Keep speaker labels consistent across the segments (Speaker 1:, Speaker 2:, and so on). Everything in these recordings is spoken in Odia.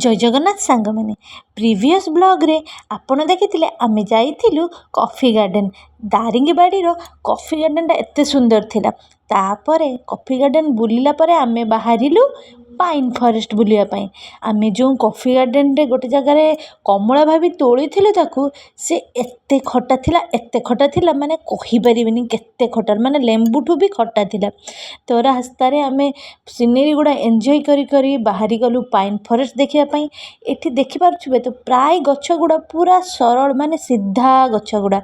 Speaker 1: ଜୟ ଜଗନ୍ନାଥ ସାଙ୍ଗମାନେ। ପ୍ରିଭିୟସ୍ ବ୍ଲଗ୍ରେ ଆପଣ ଦେଖିଥିଲେ, ଆମେ ଯାଇଥିଲୁ କଫି ଗାର୍ଡ଼େନ୍। ଦାରିଙ୍ଗବାଡ଼ିର କଫି ଗାର୍ଡ଼େନଟା ଏତେ ସୁନ୍ଦର ଥିଲା। ତାପରେ କଫି ଗାର୍ଡ଼େନ୍ ବୁଲିଲା ପରେ ଆମେ ବାହାରିଲୁ ପାଇନ୍ ଫରେଷ୍ଟ ବୁଲିବା ପାଇଁ। ଆମେ ଯେଉଁ କଫି ଗାର୍ଡ଼େନରେ ଗୋଟେ ଜାଗାରେ କମଳା ଭାବି ତୋଳିଥିଲୁ ତାକୁ, ସେ ଏତେ ଖଟା ଥିଲା, ଏତେ ଖଟା ଥିଲା, ମାନେ କହିପାରିବିନି କେତେ ଖଟା, ମାନେ ଲେମ୍ବୁଠୁ ବି ଖଟା ଥିଲା। ତ ରାସ୍ତାରେ ଆମେ ସିନେରୀ ଗୁଡ଼ା ଏନ୍ଜୟ କରି କରି ବାହାରି ଗଲୁ ପାଇନ୍ ଫରେଷ୍ଟ ଦେଖିବା ପାଇଁ। ଏଠି ଦେଖିପାରୁଥିବେ ତ, ପ୍ରାୟ ଗଛ ଗୁଡ଼ା ପୁରା ସରଳ, ମାନେ ସିଧା ଗଛ ଗୁଡ଼ା।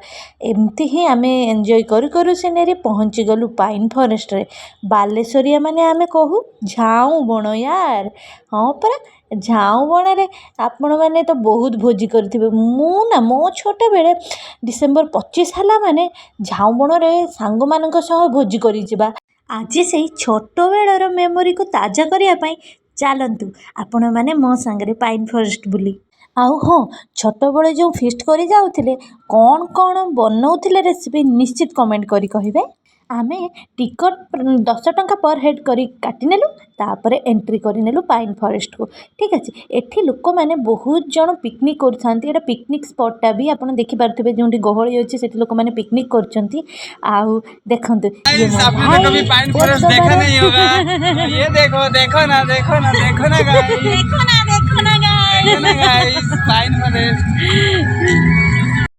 Speaker 1: ଏମିତି ହିଁ ଆମେ ଏନ୍ଜୟ କରୁ କରୁ ସିନେରୀ ପହଞ୍ଚିଗଲୁ ପାଇନ୍ ଫରେଷ୍ଟରେ। ବାଲେଶ୍ୱରିଆ ମାନେ ଆମେ କହୁ ଝାଉଁ ବଣ ୟାର। ହଁ ପରା, ଝାଉଁ ବଣରେ ଆପଣମାନେ ତ ବହୁତ ଭୋଜି କରିଥିବେ। ମୁଁ ନା, ମୋ ଛୋଟବେଳେ ଡିସେମ୍ବର 25 ହେଲା ମାନେ ଝାଉଁ ବଣରେ ସାଙ୍ଗମାନଙ୍କ ସହ ଭୋଜି କରିଯିବା। ଆଜି ସେଇ ଛୋଟବେଳର ମେମୋରିକୁ ତାଜା କରିବା ପାଇଁ ଚାଲନ୍ତୁ ଆପଣମାନେ ମୋ ସାଙ୍ଗରେ ପାଇନ୍ ଫରେଷ୍ଟ ବୁଲି। ଆଉ ହଁ, ଛୋଟବେଳେ ଯେଉଁ ଫିଷ୍ଟ କରି ଯାଉଥିଲେ, କ'ଣ କ'ଣ ବନଉଥିଲେ ରେସିପି, ନିଶ୍ଚିତ କମେଣ୍ଟ କରି କହିବେ। ଆମେ ଟିକଟ 10 ଟଙ୍କା ପର୍ ହେଡ଼୍ କରି କାଟିନେଲୁ, ତାପରେ ଏଣ୍ଟ୍ରି କରିନେଲୁ ପାଇନ୍ ଫରେଷ୍ଟକୁ। ଠିକ୍ ଅଛି, ଏଠି ଲୋକମାନେ ବହୁତ ଜଣ ପିକନିକ୍ କରୁଥାନ୍ତି। ଏଇଟା ପିକନିକ୍ ସ୍ପଟ୍ଟା ବି। ଆପଣ ଦେଖିପାରୁଥିବେ, ଯେଉଁଠି ଗହଳି ଅଛି ସେଠି ଲୋକମାନେ ପିକନିକ୍ କରୁଛନ୍ତି। ଆଉ ଦେଖନ୍ତୁ, ଇଏ ମୋ
Speaker 2: आपने
Speaker 1: ଭାଇ
Speaker 2: तो कभी पाइन फॉरेस्ट देखा नहीं होगा। ये देखो, देखो ना, देखो ना, देखो ना गाइस।
Speaker 1: देखो ना, देखो ना गाइस।
Speaker 2: देखो ना गाइस, पाइन फॉरेस्ट।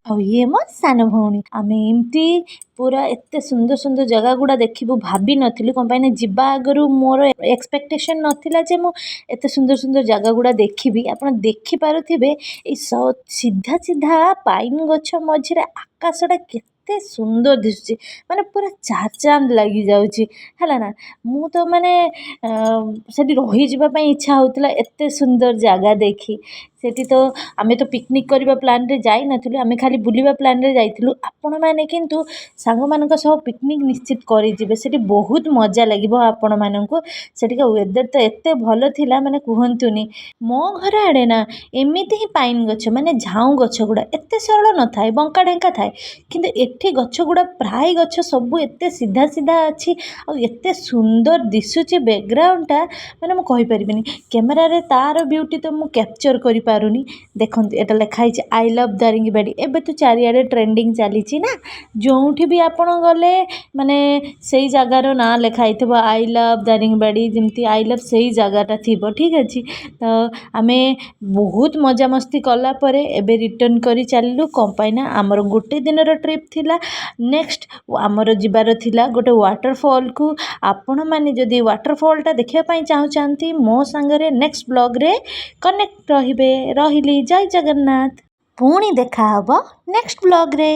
Speaker 1: ଆଉ ଇଏ ମୋ ସାନ ଭଉଣୀ। ଆମେ ଏମିତି ପୁରା ଏତେ ସୁନ୍ଦର ସୁନ୍ଦର ଜାଗା ଗୁଡ଼ା ଦେଖିବୁ ଭାବିନଥିଲୁ। କ'ଣ ପାଇଁ ନା ଯିବା ଆଗରୁ ମୋର ଏକ୍ସପେକ୍ଟେସନ୍ ନଥିଲା ଯେ ମୁଁ ଏତେ ସୁନ୍ଦର ସୁନ୍ଦର ଜାଗା ଗୁଡ଼ା ଦେଖିବି। ଆପଣ ଦେଖିପାରୁଥିବେ, ଏଇ ସିଧା ସିଧା ପାଇନ୍ ଗଛ ମଝିରେ ଆକାଶଟା କେତେ ସୁନ୍ଦର ଦିଶୁଛି, ମାନେ ପୁରା ଚାର ଚାନ୍ଦ ଲାଗିଯାଉଛି, ହେଲା ନା? ମୁଁ ତ ମାନେ ସେଠି ରହିଯିବା ପାଇଁ ଇଚ୍ଛା ହେଉଥିଲା, ଏତେ ସୁନ୍ଦର ଜାଗା ଦେଖି। ସେଠି ତ ଆମେ ତ ପିକନିକ୍ କରିବା ପ୍ଲାନ୍ରେ ଯାଇନଥିଲୁ, ଆମେ ଖାଲି ବୁଲିବା ପ୍ଲାନ୍ରେ ଯାଇଥିଲୁ। ଆପଣମାନେ କିନ୍ତୁ ସାଙ୍ଗମାନଙ୍କ ସହ ପିକନିକ୍ ନିଶ୍ଚିତ କରିଯିବେ, ସେଠି ବହୁତ ମଜା ଲାଗିବ ଆପଣମାନଙ୍କୁ। ସେଠିକା ୱେଦର୍ ତ ଏତେ ଭଲ ଥିଲା, ମାନେ କୁହନ୍ତୁନି। ମୋ ଘର ଆଡ଼େ ନା ଏମିତି ହିଁ ପାଇନ୍ ଗଛ, ମାନେ ଝାଉଁ ଗଛ ଗୁଡ଼ା ଏତେ ସରଳ ନଥାଏ, ବଙ୍କା ଢେଙ୍କା ଥାଏ। କିନ୍ତୁ ଏଠି ଗଛ ଗୁଡ଼ା, ପ୍ରାୟ ଗଛ ସବୁ ଏତେ ସିଧା ସିଧା ଅଛି ଆଉ ଏତେ ସୁନ୍ଦର ଦିଶୁଛି ବ୍ୟାକଗ୍ରାଉଣ୍ଡଟା, ମାନେ ମୁଁ କହିପାରିବିନି। କ୍ୟାମେରାରେ ତା'ର ବିୟୁଟି ତ ମୁଁ କ୍ୟାପଚର୍ କରିପାରୁନି। ଦେଖନ୍ତୁ, ଏଇଟା ଲେଖା ହେଇଛି "I love Daringbadi"। ଏବେ ତ ଚାରିଆଡ଼େ ଟ୍ରେଣ୍ଡିଂ ଚାଲିଛି ନା, ଯେଉଁଠି ବି ଆପଣ ଗଲେ ମାନେ ସେଇ ଜାଗାର ନାଁ ଲେଖା ହେଇଥିବ, "I love Daringbadi", ଯେମିତି I love ସେଇ ଜାଗାଟା ଥିବ। ଠିକ୍ ଅଛି ତ, ଆମେ ବହୁତ ମଜାମସ୍ତି କଲା ପରେ ଏବେ ରିଟର୍ଣ୍ଣ କରି ଚାଲିଲୁ। କ'ଣ ପାଇଁ ନା ଆମର ଗୋଟେ ଦିନର ଟ୍ରିପ୍ ଥିଲା। ନେକ୍ସଟ ଆମର ଯିବାର ଥିଲା ଗୋଟେ ୱାଟରଫଲ୍କୁ। ଆପଣମାନେ ଯଦି ୱାଟରଫଲ୍ଟା ଦେଖିବା ପାଇଁ ଚାହୁଁଛନ୍ତି, ମୋ ସାଙ୍ଗରେ ନେକ୍ସଟ ବ୍ଲଗ୍ରେ କନେକ୍ଟ ରହିବେ। ରହିଲି, ଜୟ ଜଗନ୍ନାଥ। ପୁଣି ଦେଖାହେବ ନେକ୍ସଟ ବ୍ଲଗ୍ରେ।